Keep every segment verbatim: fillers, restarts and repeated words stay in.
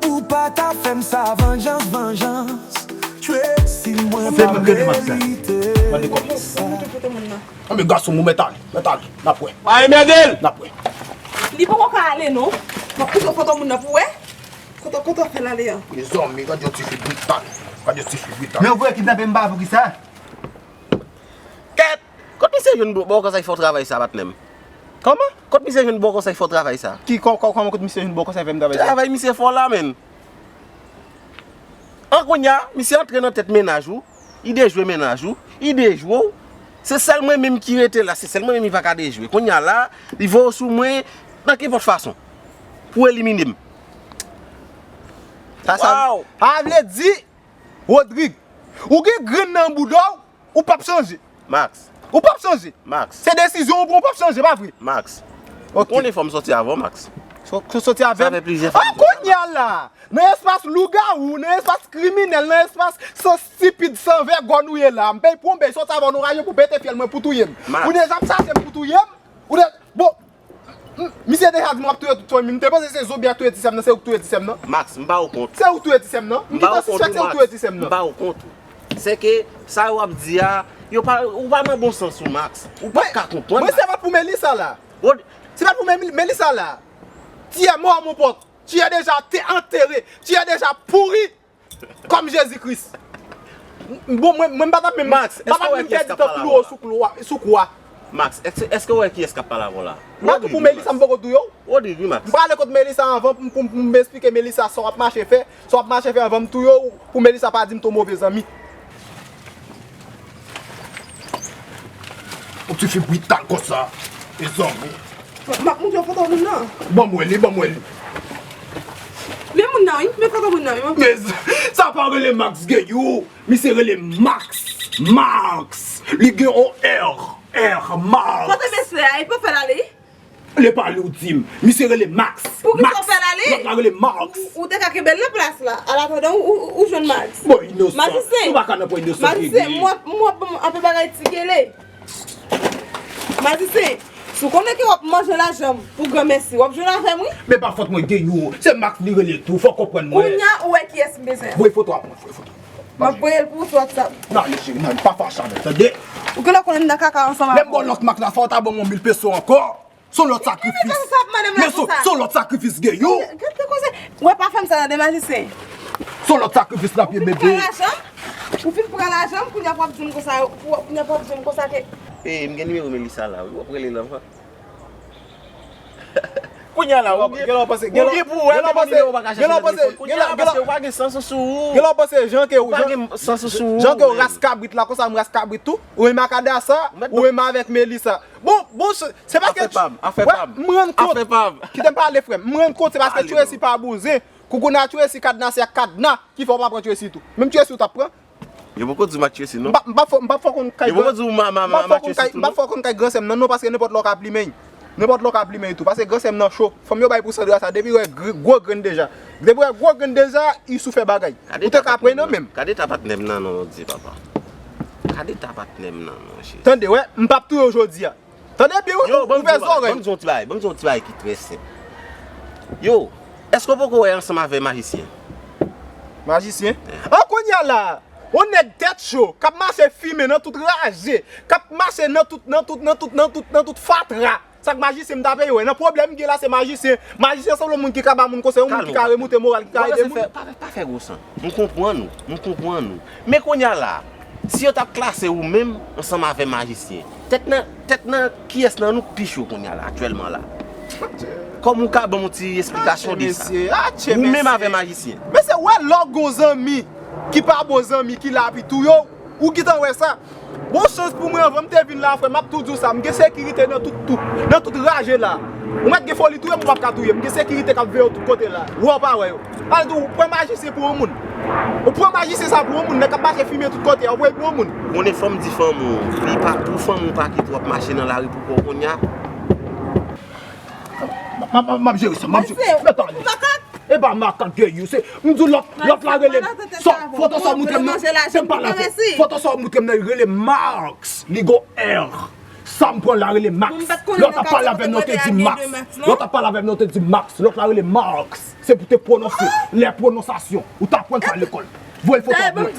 Ou pa ta fè m sa, vanjans, vanjans. Tracy, mwen pa merite sa. Anben gason mwen, mèt ale, mèt ale, n ap wè. Pa enmède l! N ap wè. Li poko ka ale non. M ap kite foto moun nan pou wè. Kote kote w fè l ale an? Mezanmi, gade yon tifi brital. Gade yon tifi brital. Men ou vle kidnape m ba poukisa? Kèt! Kot misye jwenn bon konsèy fè w travay sa, patnè m? Kòman? Kot misye jwenn bon konsèy fè w travay sa? Ki kòman kot misye jwenn bon konsèy fè m travay sa? Travay misye fè w la, menn. An kounye a, misye antre nan tèt mennaj ou, li dejwe mennaj ou, li dejwe w. Se sèl mwen menm ki rete la, se sèl mwen menm li pa ka dejwe. Kounye a la, li voye w sou mwen nan kenpòt fason pou elimine m. Sa sa vle di, Rodrig, ou gen grenn nan bouda w, ou p ap chanje. Max. Ou p ap chanje. Max. Se desizyon ou pran, ou p ap chanje, pa vre? Max. Ou konnen fò m sòti avè w, Max. Sòti avè m? Sa fè plizyè fwa m sòti avè w. An kounye a la, nan espas lougawou, nan espas kriminèl, nan espas san stipid, san vègòn ou ye la, m pèy pou w, m pèy sòti avè w, nou raje pou pete fyèl mwen, pou touye m. Ou deja ap chache m pou touye m? Ou de, bon, Misye deja di m w ap touye tout fanmi m. M te panse se zonbi a k touye ti sè m nan, se ou k touye ti sè m nan. Max, m ba ou kont. Se ou k touye ti sè m nan. M gentan sispèk se ou k touye ti sè m nan. M ba ou kont. Se ke sa yo ap di a, yo pa, ou pa nan bon sans ou, Max. Ou pa ka konprann. Mwen, se pa pou Melissa la. Se pa pou Melissa la. Tu es mort, mon pote. Tu es déjà enterré. Tu es déjà pourri. Kòm Jezi Kris. Bon, mwen, mwen m pa t ap menm, m pa t ap menm pèdi tan klou sou klou a, sou kou a. Max, èske, èske w wè kiyès k ap pale avè w la? M pa tou pou Melissa, m poko touye w. Rodrig, wi, Max. M prale kot Melissa anvan pou, pou, pou m esplike Melissa sa w ap mache fè, sa w ap mache fè anvan m touye w, pou Melissa pa di m t on move zanmi. Yon tifi brital konsa, mezanmi. M ap montre w foto moun nan. Ban m wè li, ban m wè li. Men moun nan wi, men foto moun nan wi. Men sa pa rele Max Gayou, misye rele Max. Max. Li gen yon R. R. Max. Kote mesye a? E pa fè l ale? Li pa ale ou di m. Misye rele Max. Poukisa w fè l ale? Lòt la rele Max. Ou te ka kenbe l nan plas la. Alatandan ou, ou, ou jwenn Max. Bon, inosan. Mazisen. Nou pa ka nan pwen inosan. Mazisen, m wè, m wè, bon, anpe bagay ti kele. Mazisen, si w konnen ke w ap manje lajan m pou granmèsi, w ap jwenn avè m, wi. Men pa fòt mwen, Gayou. Se Max li rele tou. Fò w konprann mwen. Kounya ou wè kiyès m bezwen. Voye foto a pou mwen, voye foto. M ap voye l pou ou sou WhatsApp. N ale cheri, n ale, pa fache avè l, tande? Ou genlè konnen m nan kaka ansanm avè w. Lè m ba w lòt Max la, fò w ta ban m yon mil peso ankò. Se yon lòt sakrifis. Men se yon lòt sakrifis, Gayou. Gade koze. Ou wè pa fè m sa tande, Mazisen. Se yon lòt sakrifis n ap ye, bebe. Ou fin pran lajan m, ou fin pran lajan m, kounya pou w ap di m konsa, kounya pou w ap di m konsa ke. Ee, m gen nimewo Melissa la wi, w ap rele l anvan. Kounya la, ou gen, ou gen pou wè nan nimewo w pa ka chèche nan telefòn. Kounya la, paske ou pa gen sans sou ou. Genlè w panse jan ke ou, jan, jan ke ou ras kabrit la, konsa m ras kabrit tou. Ou menm ak Adassa, ou menm avèk Melissa. Bon, bon, se, se paske. Afè pa m, afè pa m. M rann kont. Afè pa m. Kite m pale, frè m. M rann kont se paske Tracy pa bouzen. Koukouna Tracy, kadna se ak kadna ki fè w pa pran Tracy tou. Menm Tracy ou t ap pran. Yo poko di w m ak Tracy non. M p ap fè w konn kay gran. Yo poko di w m a, m a, m a, m a Tracy tou non. M p ap fè w konn kay gran sè m nan non, paske nenpòt lè w ka plimen. Nenpòt lè w ka plimen tou. Paske gran sè m nan cho. Fanm yo bay pou Sandra sa, depi wè gwo grenn deja. Depi wè gwo grenn deja, li sou fè bagay. Ou te ka pran nan men m. Gade ta patnè m nan non, Bondye papa. Gade ta patnè m nan non, Jezi. Tande, wè, m p ap touye w jodi a. Tande byen wi, ouvè zòrèy. Ban m di w yon ti bagay, ban m di w yon ti bagay ki trè senp. Yo, èske w poko wè ansanm avè majisyen? Majisyen? An kounye a la, yon nèg tèt cho, k ap mache fimen nan tout raje, k ap mache nan tout, nan tout, nan tout, nan tout, nan tout fatra. Sa k majisyen m ta peye wè? Nan pwoblèm m gen la se majisyen. Majisyen sanble yon moun ki ka ba moun konsèy, yon moun ki ka remoute moral, ki ka ede moun. Pa fè gwo san. M konprann ou, m konprann ou. Men kounye a la, si yo t ap klase ou menm ansanm avè majisyen, tèt nan, tèt nan kiyès nan nou k pi cho kounye a la, aktyèlman la? Kòman ou ka ban m yon ti esplikasyon de sa? Ou menm avè majisyen. Mesye, wè lè w gen yon zanmi ki pa bon zanmi, ki la pou touye w, ou gentan wè sa. Bon chans pou mwen, anvan m te vin la, frè, m ap tou di w sa, m gen sekirite nan tout, tout, nan tout raje la. Ou mèt gen foli touye m, ou p ap ka touye m. M gen sekirite k ap veye w tout kote la. Ou wè, ou pa wè yo. Al di w pran majisyen pou yon moun. Ou pran majisyen sa pou yon moun, nèg k ap mache fimen tout kote a, ou pran l pou yon moun. Konnen fò m di fanmi w, li pa pou fanmi w pa kite w ap mache nan lari pou kò w kounye a. M ap, m ap, m ap jere sa, m ap jere. Mèt ale. E pa makak Gayou, se, m di w lòt, lòt la rele m. Foto sa w moutre m nan, se m pa la. Foto sa w moutre m nan, li rele Marx, li gon R. Sa m pran la rele Max. Lòt la pale avè m nan te di Max. Lòt la pale avè m nan te di Max. Lòt la rele Marx. Se pou te pwononse. Lè pwononsasyon. Ou t aprann sa lekòl. Voye foto a mwen.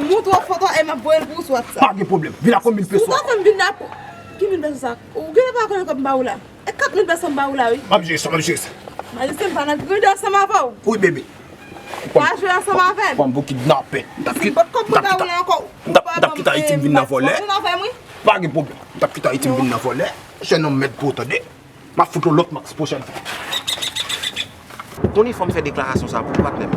Montre w foto a e m ap voye l pou ou sou WhatsApp. Pa gen pwoblèm. Vin ak yon mil peso. Si w ta fè m vin la pou. Ki mil peso sa? Ou genlè pa konnen kòb m ba ou la. E kat mil peso m ba ou la, wi. M ap jere sa, m ap jere sa. Majisyen, m pa nan grid ansanm avè w. Wi, bebe. Pa jwe ansanm avè m. Pran pou kidnapè. M t ap kit-, m t ap kit-, m t ap, m t ap kite Ayiti m vin nan vòlè. Pa gen pwoblèm. M t ap kite Ayiti m vin nan vòlè. Jennonm mèd pou ou tande. M ap fout ou lòt Max pwochèn fwa. Ou konnen fò m fè deklarasyon sa pou ou, patnè m.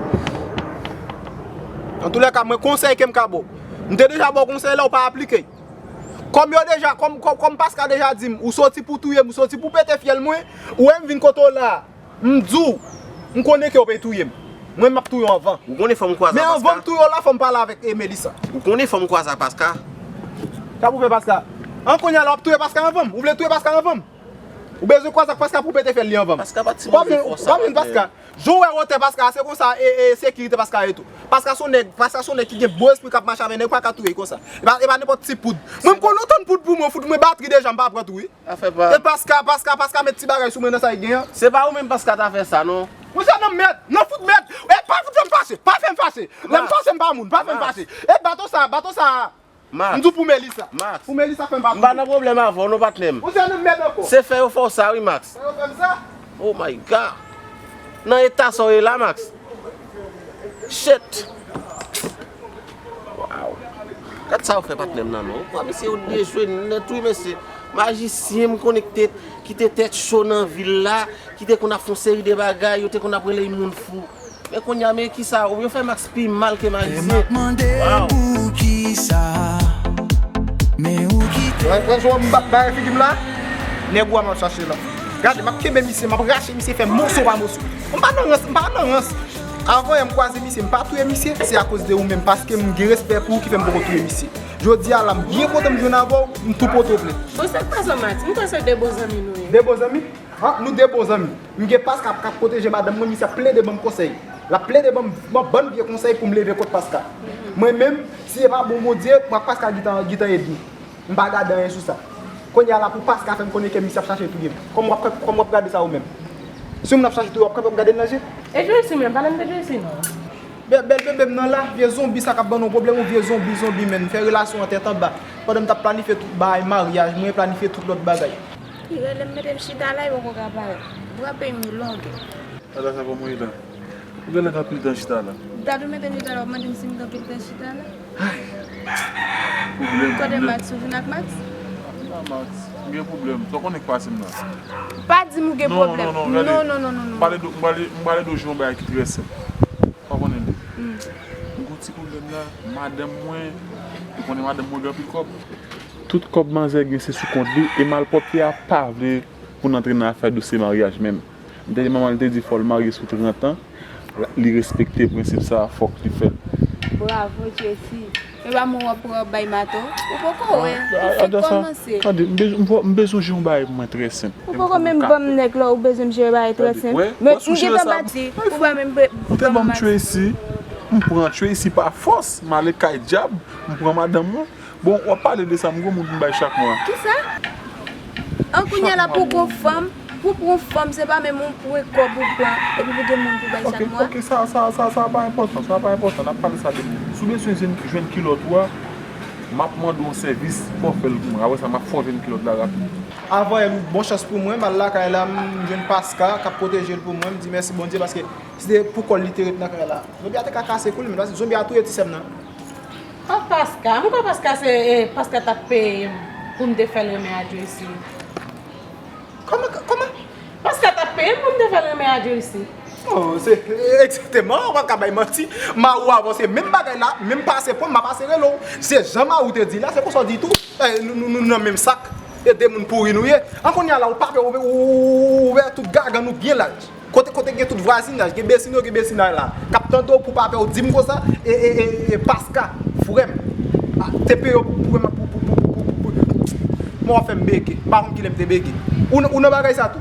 Antoulèka, mwen konsèy ke m ka ba w. M te deja ba w konsèy la, ou pa aplike. Kòm yo deja, kòm, kòm, kòm Paska deja di m, ou soti pou touye m, ou soti pou pete fyèl mwen, ou wè m vin kote w la. M di w, m konnen ke w pe touye m. Mwen, m ap touye w anvan. Ou konnen fò m kwaze a Paska. Men anvan m touye w la, fò m pale avèk, e, Melissa. Ou konnen fò m kwaze a Paska. Sa pou fè Paska? An kounye a la, w ap touye Paska anvan m? Ou vle touye Paska anvan m? Ou bezwen kwaze ak Paska pou pete fyèl li anvan m? Paska pa t sipoze fè w sa, patnè. Jan w wè wotè Paska, se konsa, e, e, sekirite Paska ye tou. Paska se yon nèg, Paska se yon nèg ki gen bon espri k ap mache avè nèg, ou pa ka touye l konsa. E pa, e pa nenpòt ti poud. Mwen, m konn yon tonn poud pou mwen, fout mwen batri deja, m pa pran tou, wi. Afè pa. E Paska, Paska, Paska met ti bagay sou mwen nan sa l gen an. Se pa ou menm Paska ta fè sa, non. Ou se nan mèd, nan fout mèd. E pa fout fè m fache, pa fè m fache. Lè m fache, m pa moun, pa fè m fache. E bato sa, bato sa. Max. M di w pou Melissa. Max. Pou Melissa fè m pa. M pa nan pwoblèm avè w non, patnè m. Ou se nan mèd ankò. Se fè yo fè w sa, wi, Max. Fè yo fè m sa? Oh my God. Nan eta sa w ye la, Max. Shit. Wow. Gad sa yo fè patnè m nan, non. Ou kwè misye yo dejwe nèt, wi, mesye. Majisyen m konnen ki te, ki te tèt cho nan vil la, ki te konn ap fè yon seri de bagay, yo te konn ap rele moun fou. Men kounye a, men kisa, yo fè Max pi mal ke Max ye. Waw. Mwen, mwen, jwenn m ba-, bay figi m la, nèg ou a m ap chache la. Gade, m ap kenbe misye, m ap rache misye, fè moso pa moso. M pa nan rans, m pa nan rans. Avan yè m kwaze misye, m pa touye misye, se akoz de ou menm, paske m gen respè pou ou ki fè m poko touye misye. Jodi a la, m byen kontan m jwenn avè w, m tou pote w plent. Bon, sa k pase, Max? M kwè se de bon zanmi nou ye. De bon zanmi? Ha, nou de bon zanmi. M gen Paska k ap pwoteje madanm mwen, misye ap plede ban m konsèy. L ap plede ban m, ban m bann vye konsèy pou m leve kont Paska. Mwen menm, si se pa bon Bondye, mwen ak Paska gentan, gentan edmi. M pa gade anyen sou sa. Kounye a la pou Paska fè m konnen ke misye ap chache touye m. Kòman w ap, kòman w ap gade sa ou menm? Si moun ap chache touye w, w ap kanpe w ap gade l nan je? E Joyce menm, pale m de Joyce non. Bèl, bèl bebe m nan la, vye zonbi sa k ap ban nou pwoblèm, ou vye zonbi, zonbi menm, fè relasyon an tèt anba. Pandan m t ap planifye tout bagay, maryaj mwen, planifye tout lòt bagay. Li rele m, mete m chita la, li poko ka parèt. Bra peyi m yo lògè. Gade sa kòman w ye la. Ou genlè gen anpil tan chita la. Dat ou mete m chita la, w ap mande m si m gen anpil tan chita la. Ay. Pwoblèm, pwoblèm. Kote Max, ou vin ak Max? Mwen ak Max, m gen pwoblèm. Sa w konnen k pase m nan. Pa di m ou gen pwoblèm. Non, non, non, gade. Non, non, non, non, non. M pale de, m pale, m pale de w yon bagay ki trè senp. Ou pa konnen li. Hmm. M gen yon ti pwoblèm la. Madanm mwen, ou konnen madanm mwen gen anpil kòb. Tout kòb manzè gen se sou kont li, e malpwòpte a pa vle pou n antre nan afè dosye maryaj menm. M te di manman l te di fò l marye sou trant an, li respekte prensip sa a, fòk li fè l. Bravo, Tracy. E pa mwen w ap pran w ap bay mato? Ou poko wè, ou fenk kòmanse. Tande, m bezwen, m bezwen jere yon bagay pou mwen trè senp. Ou poko menm ban m nèg la, ou bezwen m jere bagay trè senp. Men m gentan bati, ou pa menm ban m Tracy, m pran Tracy pa fòs, m ale kay dyab, m pran madanm mwen. Bon, w ap pale de sa, m gen yon moun pou m bay chak mwa. Kisa? An kounye a la pou w pran fanm, pou w pran fanm, se pa menm yon pwen kòb ou pran, epi pou gen moun pou bay chak mwa. Ok, ok, sa, sa, sa, sa pa enpòtan, sa pa enpòtan, n ap pale sa demen. Si w bezwen jwenn, jwenn kilòt ou a, m ap mande w yon sèvis, fò w fè l pou mwen. Apre sa, m ap fè w jwenn kilòt la rapid. Avan yè, bon chans pou mwen, m al lakay la, m jwenn Paska, k ap pwoteje l pou mwen, m di mèsi Bondye, paske si se pou kò l li te ret nan kay la, zonbi a te ka kase kou l, men paske zonbi a touye ti sè m nan. Ah, Paska. M kwè Paska se, eh, Paska t ap peye m pou m te fè l renmen a Joyce. Kòman, kòman? Paska t ap peye m pou m te fè l renmen a Joyce. Oh, se, egzakteman, ou pa ka bay manti. Mari w avan se menm bagay la, menm pase pran, m a pase rele w. Se jan mari w te di la, se konsa w di tou. Eh, nou, nou, nou nan menm sak. E de moun pouri nou ye. An kounye a la, ou pa pè, ou, ou, ou ouvè tout gagann ou byen laj. Kote, kote gen tout vwazinaj, gen besin yo, gen besinay la. K ap tande w pou pa pè w di m konsa, e, e, e, e Paska, frè m. A, te peye w pou, pou, pou, pou. Mwen w ap fè m bege. M pa konn kilè m te bege. Ou, ou nan bagay sa tou?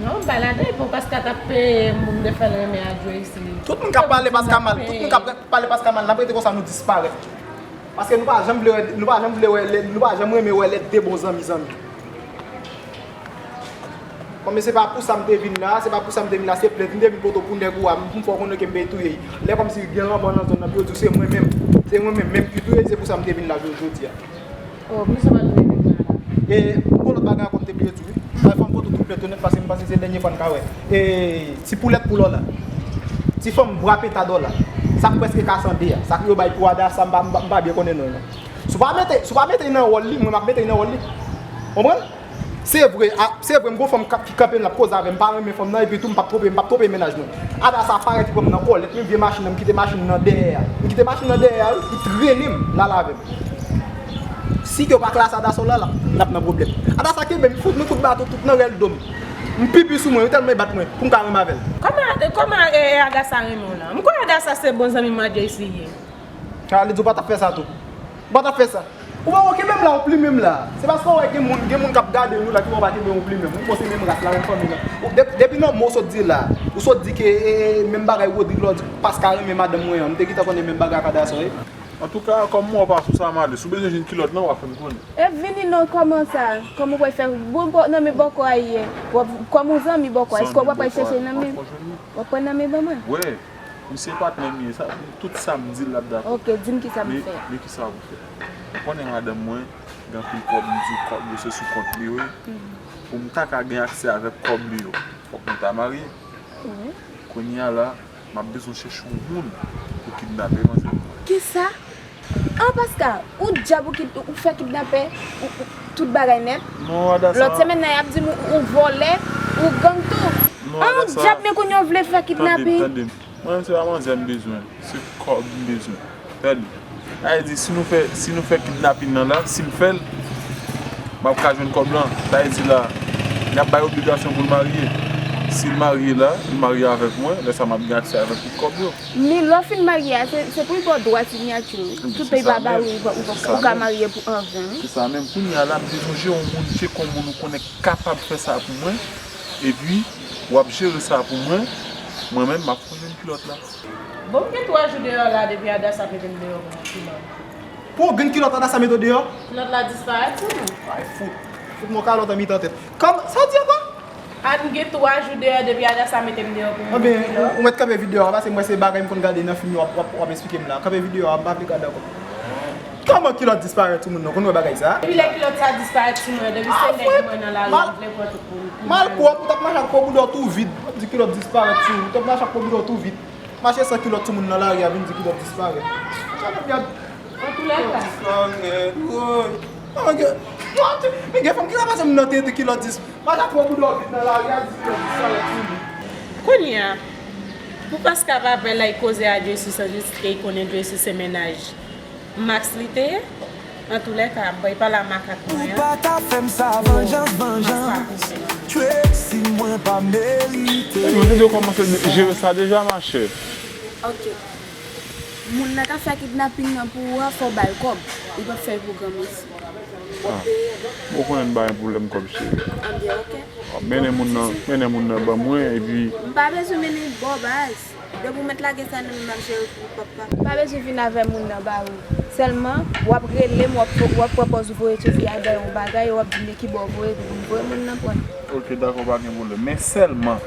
Non, m pa ladan, bon, Paska t ap peye m pou m te fè l renmen a Joyce. Tout moun k ap pale Paska mal, tout moun k ap pale Paska mal, n ap rete konsa, nou disparèt. Paske nou pa janm vle wè, nou pa janm vle wè, lè- nou pa janm renmen wè lè de bon zanmi zanmi. Kòm se pa pou sa m te vin la, se pa pou sa m te vin la, se plent m te vin pote pou nèg ou a, m pou m fè w konnen ke m pe touye l. Lè kòmsi gen lanmò nan zòn nan, pou yo di w se mwen menm, se mwen menm, menm ki touye l, se pou sa m te vin la jodi a. Oh, pou sa pa touye nèg la la. E, m gon lòt bagay ankò m te bliye di w wi. Fò m pote tout plent yo nèt paske m panse se dènye fwa n ka wè. E, ti poulèt pou lò la. Ti fanm bwa penta dò la. Sa k prèske ka san de a. Sa k yo bay pou Adasa, m pa, m pa, m pa byen konnen non, non. Si w pa mete, si w pa mete nan wòl li, mwen m ap mete nan wòl li. Konprann? Se vre, a, se vre, m gon fanm k ap, ki kanpe m, l ap koze avè m, m pa renmen fanm nan, epi tou m p ap twonpe, m p ap twonpe mennaj mwen. Adasa parèt, li pran m nan kòlèt, men vye machin nan, m kite machin nan dèyè a. M kite machin nan dèyè a, wi, li trennen m, l al avè m. Si ke w pa klase Adasa w la, l ap, l ap nan pwoblèm. Adasa kenbe m, fout mwen kout baton, tout nan rèl do m. M pipi sou mwen, wi, tèlman li bat mwen, pou m ka renmen avè l. Kòman, kòman, e, e, Adasa renmen w la? M kwè Adasa se bon zanmi Madjey si ye. A, li di w pa t ap fè sa tou. Ou pa t ap fè sa. Ou pa wè w kenbe m la, ou plimen m la. Se paske w wè gen moun, gen moun k ap gade nou la ki wè w pa kenbe m, ou plimen m. Ou panse menm ras la, menm fanmi la. Ou, dep- depi nan mo w sot di la, ou sot di ke e, menm bagay Rodrig la, w di Paska renmen madanm mwen an. M te gentan konnen menm bagay ak Adasa, wi. Antouka, kòm mwen w pa sou sa m ale. Si w bezwen jwenn kilòt lan, w a fè m konnen. E vini non, kòman sa? Kòman w pral fè? Bon, bò- nan men bòkò a ye. W ap- Kòm yon zanmi bòkò a, èske w pral chèche nan men? W ap pran nan men ban mwen? Wi. Misye patnè m ye, sa, tout sa m di l, l ap dakò. Ok, di m kisa m fè. Men kisa pou fè. Ou konnen madanm mwen, gen anpil kòb, m di w kòb yo se sou kont li yo ye. Pou m ta ka gen aksè avèk kòb li yo, fòk nou ta marye. Kounye a la, m ap bezwen chèche yon moun pou kidnape manzè mwen. Kisa? An, Paska, ou djab, ou, kid- ou fè kidnapè, ou, ou- tout bagay nèt. Non, Adasa. Lòt semèn nan, y ap di m ou, ou vòlè, ou gang tou. Non, Adasa. An, ou djab, men kounye a w vle fè kidnaping. Tande m, tande m. Mwen menm se pa manzè m bezwen, se kòb m bezwen. Tande. Sa vle di, si nou fè, si nou fè kidnaping nan la, si m fè l, m ap ka jwenn kòb lan. Sa vle di la, y ap bay obligasyon pou l marye. Si l marye la, li marye avèk mwen, lè sa m ap gen aksè avèk tout kòb yo. Men lè w fin marye a, se, se pou l ba w dwa siyati w. Tout peyi pa ba ou, ou, ou, ou ka marye pou an ven wi. Se sa menm. Kounye a la, m te sonje yon moun, tcheke yon moun ou konnen k kapab fè sa pou mwen, epi w ap jere sa pou mwen, mwen menm, m ap fè w jwenn kilòt la. Bon, m gen twa jou deyò la depi Adasa mete m deyò pou yon kilòt. Pou yon grenn kilòt Adasa mete w deyò? Kilòt la disparèt sou mwen. Ay, fout. Fout mwen kalòt an mitan tèt. Kòm, sa w di ankò? A, m gen twa jou deyò depi Adasa mete m deyò pou yon kilòt. Anben, ou, ou mèt kanpe videyo a, paske m wè se bagay m konn gade nan fim yo w ap, w ap, w ap esplike m la. Kanpe videyo a, m pa vle gade ankò. Kòman kilòt disparèt sou moun nan? Konn wè bagay sa? Depi lè kilòt sa disparèt sou mwen, depi se nèg mwen nan lari, m vle pran tout moun. Malpwòp, ou t ap mache ak po bouda w tou vid. W ap di kilòt disparèt sou ou, ou t ap mache ak po bouda w tou vid. Mache san kilòt sou moun nan lari a, vin di kilòt disparèt. Sa k ap gad? Antouka. Disparèt, woy. Kòman gen, men gen fanm ki ka pase moun nan tete kilòt dis-, mache ak po bouda w vid nan lari a, di kilòt disparèt sou li. Kounye a, pou Paska pa pè lè y koze a Jesi san jis ke y konnen Jesi se mennaj Max li te ye. Antoulèka, bay pale a makak mwen an. Ou pa ta fè m sa, vanjans, vanjans. Tracy, mwen pa merite. Ebyen, ou te dwe kòmanse jere sa deja, machè. Ok. Moun nan k ap fè kidnaping nan pou ou a, fò w ba l kòb. Li p ap fè l pou granmesi. W ap peye l. Bon, ou konnen n pa gen pwoblèm kòb, cheri. Anben, ok. W ap mennen moun nan, mennen moun nan ban mwen, epi. M pa bezwen mennen l ba w, baz. Depi w mèt lage sa nan men m, m ap jere pou ou, papa. Pa bezwen vin avè moun nan ba ou. Sèlman, w ap rele m, w ap, w ap pran pòz ou voye Chezi al bay yon bagay, w ap di m de ki bò w voye pou m voye moun nan pran. Ok, dakò, pa gen pwoblèm. Men sèlman,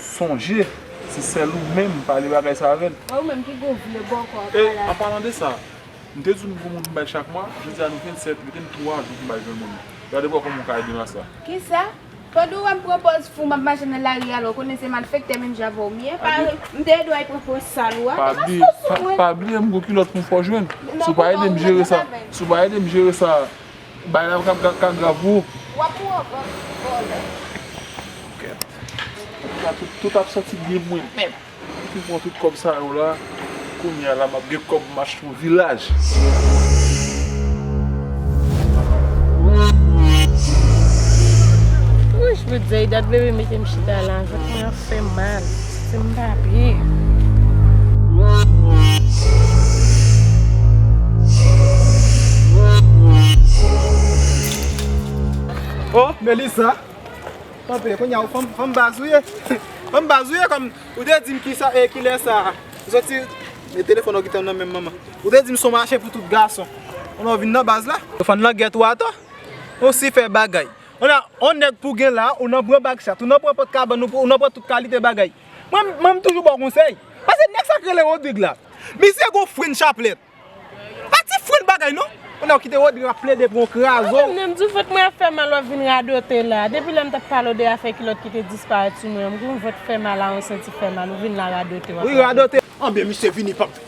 sonje, se sèl ou menm, pale bagay sa avè l. Wè ou menm ki gon vye bòkò w ap pale avè l. E, an palan de sa, m te di w m gon moun pou m bay chak mwa, jodi a nou vennsèt, rete m twa jou pou m bay jwenn moun nan. Gade bò kòman w ka ede m ak sa. Kisa? Pandan w wè m pran pòz fou, m ap mache nan lari a, lè w konnen se malfektè menm jan avè w m ye. Pa, m te ede w al pran pòz sal ou a. Pa bliye, pa, pa bliye m gon kilòt pou m fè w jwenn. Si w pa ede m jere sa, si w pa ede m jere sa, bagay la ka, ka, ka grav pou ou. W ap mouri ankò, vòlè. Kèt. Tout, tout ap sòti byen mwen menm. Epi pran tout kòb sa yo la, kounye a la m ap gen kòb m achte yon vilaj. Wouch, Bondye, dat bebe mete m chita la, vant mwen ap fè m mal, santi m pa byen. Oh, Melissa! Kanpe, kounye a ou fanm, fanm baz ou ye. Fanm baz ou ye kòm ou te di m kisa, e, kilè sa. Ou soti, men telefòn ou kite nan men m, manman. Ou te di m se yon mache pou tout gason. Konnen w vin nan baz la? Yo fann langèt ou atò. Ou si fè bagay. On a, on nèg pou gen la, ou nan pran bag chat, ou nan pran pòt kabann, ou, ou nan pran tout kalite bagay. Mwen, mwen, m toujou ba w konsèy. Paske nèg sa k rele Rodrig la. Misye gon fren chaplèt. Pa ti fren bagay non. On a kite Rodrig ap plede pou yon krazo. Mwen menm, di fèt mwen ap fè mal, w ap vin radote la. Depi lè m t ap pale w de afè kilòt ki te disparèt sou mwen an, m gon vant fè mal a, yon senti fè mal, ou vin la radote, w ap Wi, radote. Anben, misye vini, pap.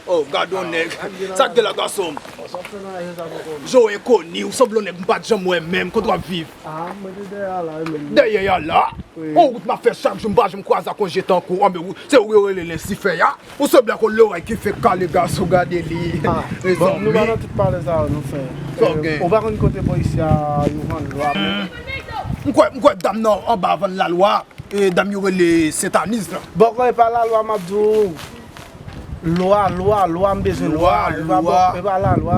Oh, gad on nèg. Sa k gen la, gason? Sa w fè nan raje sa, tonton? Joe Enkoni, ou sanble on nèg m pa t janm wè menm. Kote w ap viv? Ah, mwen te dèyè a la, wi, menm. Dèyè a la? Wi. On wout m ap fè chak jou, m pa janm kwaze ak on je tankou w. Anben, ou, se ou yo rele Lensifè a? Ou sanble ak on loray ki fenk kale, gason, gade li. Ah, bon, nou pa nan tout pale sa yo, nou fè. Sa w gen? Ou pa konn kote bò isi a, yo vann lwa, men. M kwè, m kwè dam nan anba vann lalwa. E, dam yo rele Sentaniz lan. Bòkò, e pa lalwa m ap di w. Lwa, lwa, lwa, m bezwen lwa. Lwa, e pa lwa. Bò-, e pa lalwa.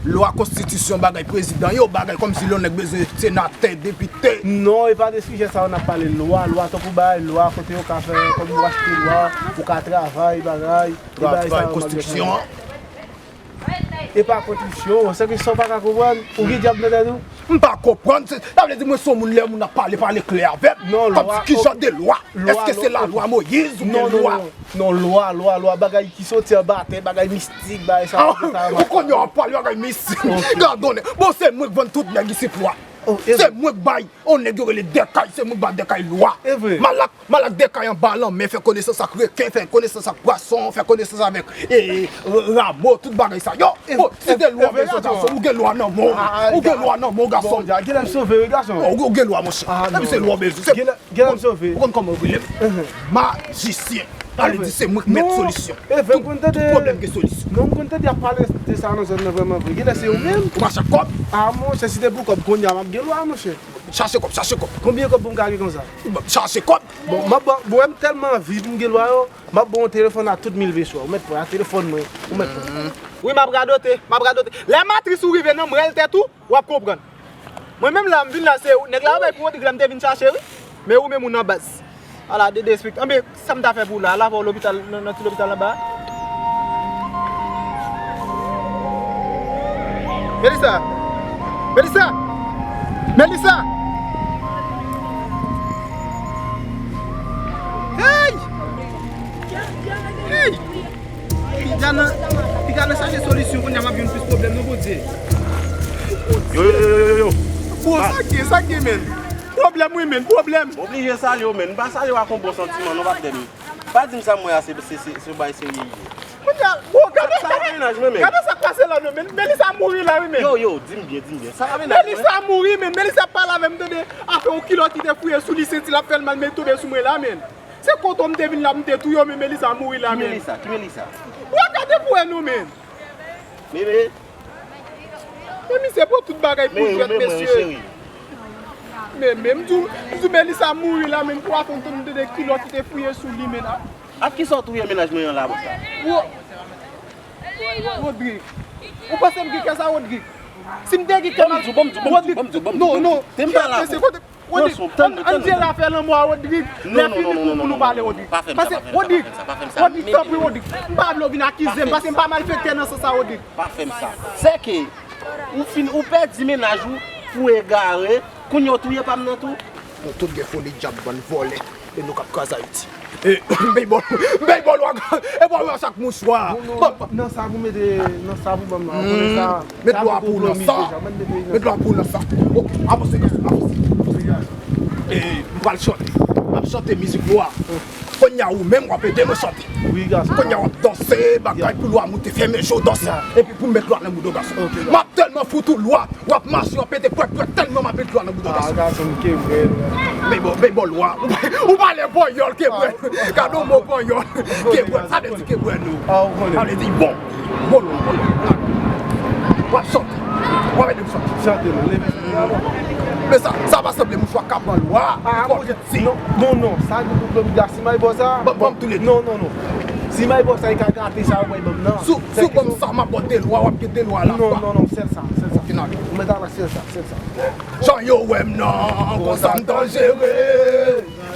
Lwa, konstitisyon, bagay prezidan yo, bagay kòmsi lè yon nèg bezwen senatè, depite. Non, e pa de sijè sa yo n ap pale. Lwa, lwa, tankou bagay lwa, kote yo ka fè, kòm yo achte lwa, ou ka travay, bagay, e bagay sa yo m ap di w. Travay, konstriksyon. E pa kontriksyon, se ke sa w pa ka konprann, ou gen dyab nan tèt ou? M pa konprann, se, sa vle di mwen se yon moun lè moun ap pale, pale klè avè m. Non, lwa, kòmsi ki jan de lwa? Èske se lalwa Moyiz oubyen lwa? Non, non, non, lwa, lwa, lwa, bagay ki soti anba tè, bagay mistik, bagay sa, bagay sa. Ou konnen w ap pale bagay mistik. Gad on nèg. Bon, se mwen k vann tout nèg isit lwa. Se mwen k bay on nèg yo rele Dèkay, se mwen k ba Dèkay lwa. E vre. Malak, malak Dèkay anba lanmè, fè konesans ak reken, fè konesans ak pwason, fè konesans avèk, e, e, ramo, tout bagay sa yo. Bon, si te lwa bezwen gason, ou gen lwa nan men w. Ou gen lwa nan men w, gason. Bon, genlè m sove wi, gason. Ou, ou gen lwa, monchè. Epi se lwa w bezwen. Genlè m sove. Ou konn kòman yo rele m? Majisyen. Ale di se mwen k mèt solisyon. Tout pwoblèm gen solisyon. Non, m konn tande y ap pale de sa nan zòn nan vrèman vre. Genlè se ou menm. Ou mache ak kòb? Ah, monchè, si te pou kòb, kounye a m ap gen lwa, monchè. Chache kòb, chache kòb. Konbyen kòb pou m ka gen konsa? Chache kòb. Bon, m ap ba, bon, m tèlman anvi pou m gen lwa yo, m ap ba w yon telefòn a tout mil peso. Ou mèt pran, a telefòn mwen. Ou mèt pran. Wi, m ap radote, m ap radote. Lè matris ou rive nan mrèl tèt ou, w ap konprann. Mwen menm la, m vin la, se nèg la yo bay pou Rodrig la, m te vin chache, wi. Men ou menm ou nan baz. Ala, de, de esplik. Anben, sa m ta fè pou ou la? Al avè w lopital, nan, nan ti lopital anba a. Melissa! Melissa! Melissa! Hey! Hey! Piga nan, piga nan chache solisyon, kounye a m ap jwenn plis pwoblèm non, Bondye. Yo, yo, yo, yo, yo, yo. Bro, sa k gen, sa k gen, men? Pwoblèm, wi, men, pwoblèm. M oblije salye w, men. M pa salye w ak yon bon santiman, non, patnè m. Pa di m sa m wè a, se, se, se, se bay serye ye. Kounye a, bro, gade, gade, gade sa k pase la, non, men. Melissa mouri la, wi, men. Yo, yo, di m byen, di m byen. Sa pa mennaj mwen. Melissa mouri, men. Melissa ap pale avè m, tande, afè yon kilòt ki te fouye sou li, senti l ap fè l mal, men l tonbe sou mwen la, men. Se kote m te vin la, m te touye w, men Melissa mouri la, men. Ki Melissa? Ki Melissa? Ou a gade pou wè non, men. Meme. Men misye pran tout bagay pou jwèt, mesye. Men, men, m di w, m di w Melissa mouri la, men pou afè m te de kilòt ki te fouye sou li, men. Ak kisa w touye mennaj mwen an la, konsa? Wo-, Rodrig. Ou panse m gen kè sa, Rodrig? Si m te gen kè, m ap... Ban m di w, ban m di w, ban m di w, ban m di w, ban m di w. Non, non. Te m pa la pou. Rodrig, ann, ann jere afè lanmò a Rodrig. Lè fini pou, pou nou pale, Rodrig. Pase, Rodrig, Rodrig, tanpri, Rodrig. M pa vle w vin akize m, pase m pa malfektè nan sans sa, Rodrig. Pa fè m sa. Sèke, ou fin, ou pèdi mennaj ou pou egare, kounye a w touye pa m nan tou. Nou tout gen foli dyab, bann vòlè, e nou k ap kraze Ayiti. E, m peye bòl, m peye bòl w a, e bòl w a chak mouchwa. Non, non, nan sa pou mete, nan sa pou ban m nan, konnen sa. Met lwa pou w nan sa. Met lwa pou w nan sa. Bon, avanse, gason, avanse. E, m pral chante. M ap chante mizik lwa. Kounye a ou menm w ap ede mwen chante. Wi, gason. Kounye a w ap danse, bagay pou lwa moute, fèmen je w danse. Epi pou m met lwa nan bouda w, gason. M ap tèlman fout ou lwa. W ap mache, w ap pete pwèt pwèt tèlman m ap met lwa nan bouda w, gason. Ah, gason, m kebwèl. Bèy bò, bèy bò lwa. Ou pale panyòl, kebwèl. Gade yon mo panyòl. Kebwèl, sa vle di kebwèl, non. Ah, ou konnen. Sa vle di bon. Bon, bon, bon. W ap chante. W ap ede m chante. Chante, non. Men sa, sa pa sanble mouchwa k ap ban lwa. Ah, non, non, non. Sa gen pou Florida, si may bò sa. Ban, ban m tou le de. Non, non, non. Si may bò sa, li ka gate sa, ou bay ban m nan. Si w, si w ban m sa, m ap ba w de lwa, w ap gen de lwa la. Non, non, non, sèl sa, sèl sa. Ou mèt al ak sèl sa, sèl sa. Jan yo wè m nan, konsa m danjere.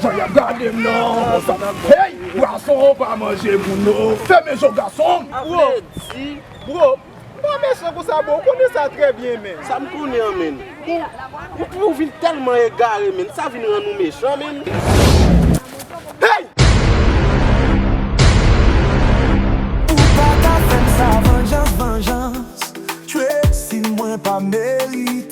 Jan y ap gade m nan, konsa. Hey, pwason pa manje moun, non. Fèmen je w, gason. Bro, bro, Pa mechan konsa, bro. Ou konnen sa trè byen, men. Sa m konnen an, men. Ou, ou, ou vin tèlman egare, men. Sa vin rann ou mechan, men. Hey! Ou pa ka fè m sa, vanjans, vanjans. Tracy, mwen pa merite.